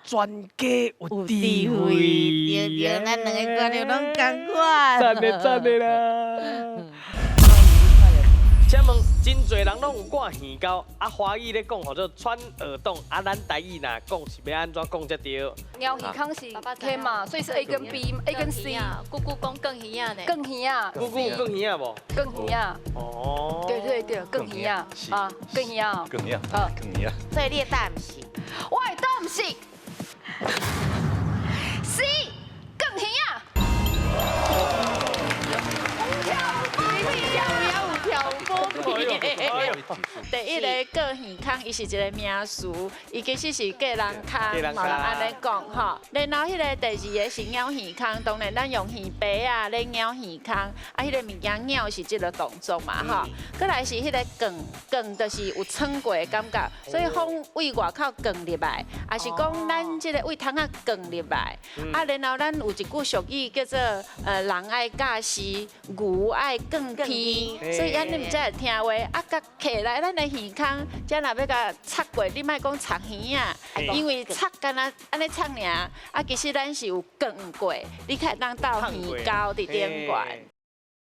專家有智慧。對對，咱兩个觀眾攏仝款。讚的讚的啦。請問真濟人攏有掛耳溝，啊，華語咧講號做穿耳洞，啊，咱台語若講是欲按怎講才對？貓耳孔是 K 嘛，所以是 A 跟 B，A 跟 C。姑姑講更耳仔呢？更耳啊。姑姑有更耳仔無？更耳仔。哦。對對對，更耳仔啊，更耳仔。更耳啊，更耳。所以你的答案是？我的答案是 C，更耳仔。有跳舞。第一个過耳孔，伊是一个名詞，伊其實是過人空，嘛人按呢講吼。然後彼个第二个是咬耳孔，當然咱用耳鼻啊咧咬耳孔，啊，彼个物件咬是這个動作嘛吼。閣來是彼个捲捲，就是有穿過的感覺，所以風對外口捲入來，抑是講咱這个對窗仔捲入來。啊，然後咱有一句俗語叫做人愛教時，牛愛捲鼻，所以按呢毋才會聽話。啊，共起來咱的耳孔，這若欲共插過，你莫講插耳仔，因為插敢若按呢插爾，啊，其實咱是有捲過，你才會當鬥耳溝佇頂懸。